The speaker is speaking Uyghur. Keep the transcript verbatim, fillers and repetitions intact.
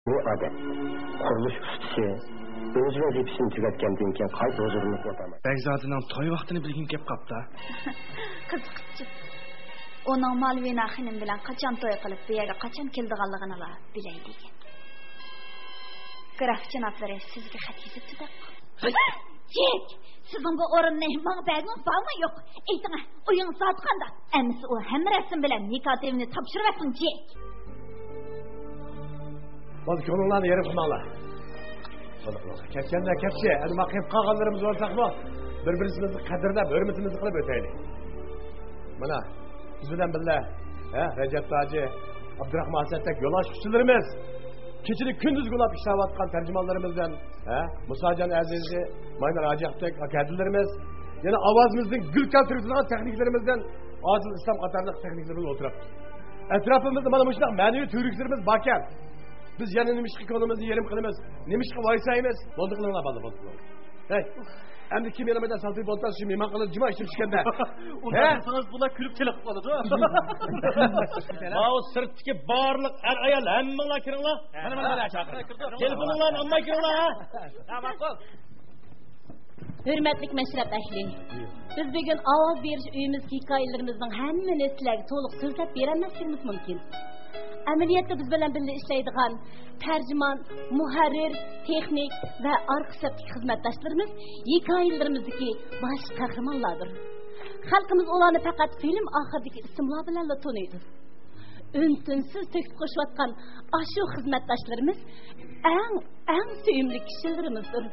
بۇ ئادەم، قۇرۇلۇش ئۇستىسى، ئۆز ۋەزىپىسىنى تۈگەتكەندىن كېيىن قايتا ھۇزۇرۇمىزغا ئۆتەلمەيدۇ. بەگزادىنىڭ توي ۋاقتىنى بىلگىنى كەپ قاپتا. قىزىقىپچۇ. ئۇنىڭ مالۋىنا خېنىم بىلەن قاچان توي قىلىپ، بۇ يەرگە قاچان كېلىدىغانلىقىنىلا بىلەي دېگەن. گراف جانابلىرى سىزگە خەت يېزىپتۇ دەپ. جېك، سىزنىڭ بۇ ئورۇننى ماڭا بەرگۈڭىز بارمۇ يوق؟ ئېيتىڭە، ئويىڭىز زادى قانداق؟ ئەمىسە ئۇ ھەممە رەسىم بىلەن نىكاھ تېۋىنى تاپشۇرۇۋەتسۇن، جېك. بولدى، كۆڭلۈڭلارنى يېرىم قىلماڭلار. بولدى، بولدى. كەتكەندە كەتسە، ئەمما قېلىپ قالغانلىرىمىز بولساقمۇ، بىر-بىرىمىزنى قەدىرلەپ، ھۆرمىتىمىزنى قىلىپ ئۆتەيلى. مانا، بىز بىلەن بىللە، ھە، رەجەپ تاجى، ئابدۇراخمان ئاسەتتەك يول ئاچقۇچىلىرىمىز، كېچىنى كۈندۈزگە ئۇلاپ ئىشلەۋاتقان تەرجىمانلىرىمىز بىلەن، ھە، مۇساجان ئەزىزى، ماينۇر ھاجىئاپتەك ئاكادىرلىرىمىز، يەنە ئاۋازىمىزدىن گۈل كەلتۈرۈۋېتىدىغان تېخنىكلىرىمىز بىلەن ئادىل ئىسلام قاتارلىق تېخنىكلىرىمىز ئولتۇرۇپتۇ. ئەتراپىمىزدا مانا مۇشۇنداق مەنىۋى تۈۋرۈكلىرىمىز باركەن، بىز يەنە نېمىشقا كۆڭلىمىزنى يېرىم قىلىمىز؟ نېمىشقا ۋايسايمىز؟ بولدى، قىلىڭلار، بالىلار، بولدى، قىلىڭلار. ھەي، ئەمدى كىم يەنە مەيدان سالتىپ ئولتۇرسا، شۇ مېھمان قىلىدۇ، جۇما ئىشىم چۈشكەندە. ئۇنداق ھە؟ دېسىڭىز، بۇلار كۈلۈپ چېلىقىپ قالىدۇ. ماۋۇ سىرتتىكى بارلىق ئەر-ئايال ھەممىڭلار كىرىڭلار. مانا، مانا، مانا، چاقىرىڭ. تېلېفونۇڭلارنى ئالماي كىرىڭلار، ھە؟ ھە، ماقۇل. ھۆرمەتلىك مەشرەپ ئەھلى، بىز بۈگۈن ئاۋاز بېرىش ئۆيىمىزدىكى ھېكايىلىرىمىزنىڭ ھەممىنى سىلەرگە تولۇق سۆزلەپ بېرەلمەسلىكىمىز مۇمكىن. ئەمەلىيەتتە بىز بىلەن بىللە ئىشلەيدىغان تەرجىمان، مۇھەررىر، تېخنىك ۋە ئارقا سەپتىكى خىزمەتداشلىرىمىز ھېكايىلىرىمىزدىكى باش قەھرىمانلاردۇر. خەلقىمىز ئۇلارنى پەقەت فىلىم ئاخىرىدىكى ئىسىملار بىلەنلا تونۇيدۇ. ئۈن-تىنسىز تۆكۈپ قوشۇۋاتقان ئاشۇ خىزمەتداشلىرىمىز ئەڭ، ئەڭ سۆيۈملۈك كىشىلىرىمىزدۇر.